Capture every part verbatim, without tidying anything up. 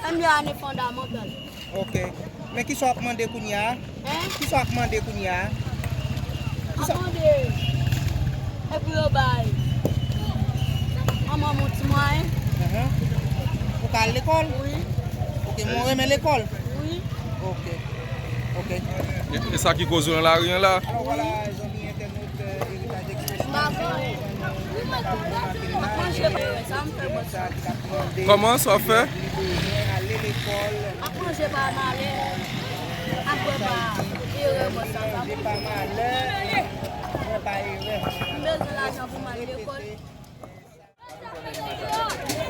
Premye ane fondamantal. Ok. Men kisa w ap mande kounye a? Hein? Kisa w ap mande kounye a? Kisa? Ap mande. Epi yo bay. Manman m yon ti mwayen. Mhm. Ou ka al lekòl? Wi. Ok, men w renmen lekòl? Wi. Ok. Ok. E, e sa ki koze w nan lari an la? Alò, vwala, zanmi entènot, euh, Eritaj Ekspresyon. M pa konnen. Wi, mwen tou manje sa m fè bon sa. Kòman sa w fè? Ap manje pa malè, ap bwè pa erè, bon sa pa bon. Manje pa malè, bwè pa erè. M bezwen lajan pou m al lekòl.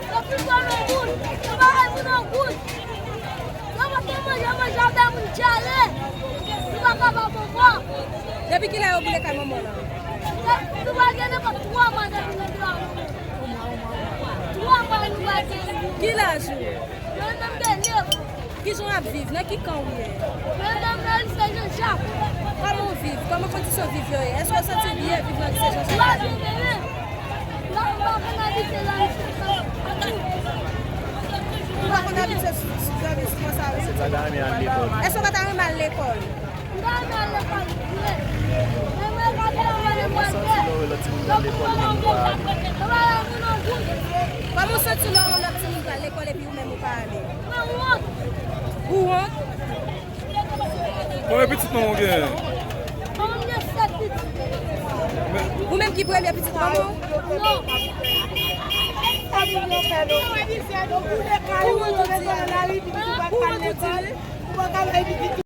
Yo fin pran nan goud. Yo pa kay pou nan goud. Yo pa gen manje, manje a bay moun dyare. Nou pa kapab ankò. Depi kilè yo boule kay manman w lan? Nou pa gen nenpòt twa mwa depi nou te la. Twa mwa nou pa gen. Ki laj ou? Mwen menm gen nev. Kijan w ap viv? Nan ki kan ou ye? Mwen menm nan Lise Jan Jak. Kòman w viv? Kòman kondisyon viv yo ye? Èske w santi w byen viv nan Lise Jan Jak? Mwen byen, byen. Mwen pa konn abitye nan Lise Jan Jak. Ou pa konn abitye sou, sou, sou, sou kòman sa yo soti? Èske w pa ta renmen al lekòl? M ta renmen al lekòl vre. Men mwen ka di la mwen mwen vre. Yo pou mwen nan goud. Yo pa la moun nan goud. Kòman w santi w lè w wè lòt timoun pral lekòl epi ou menm ou pa ale? Mwen wont. Ou wont? Konbyen pitit manman w genyen? Manman m gen sèt pitit. Ou menm ki premye pitit manman w? Non. Ou wont ou di? Ou wont ou di?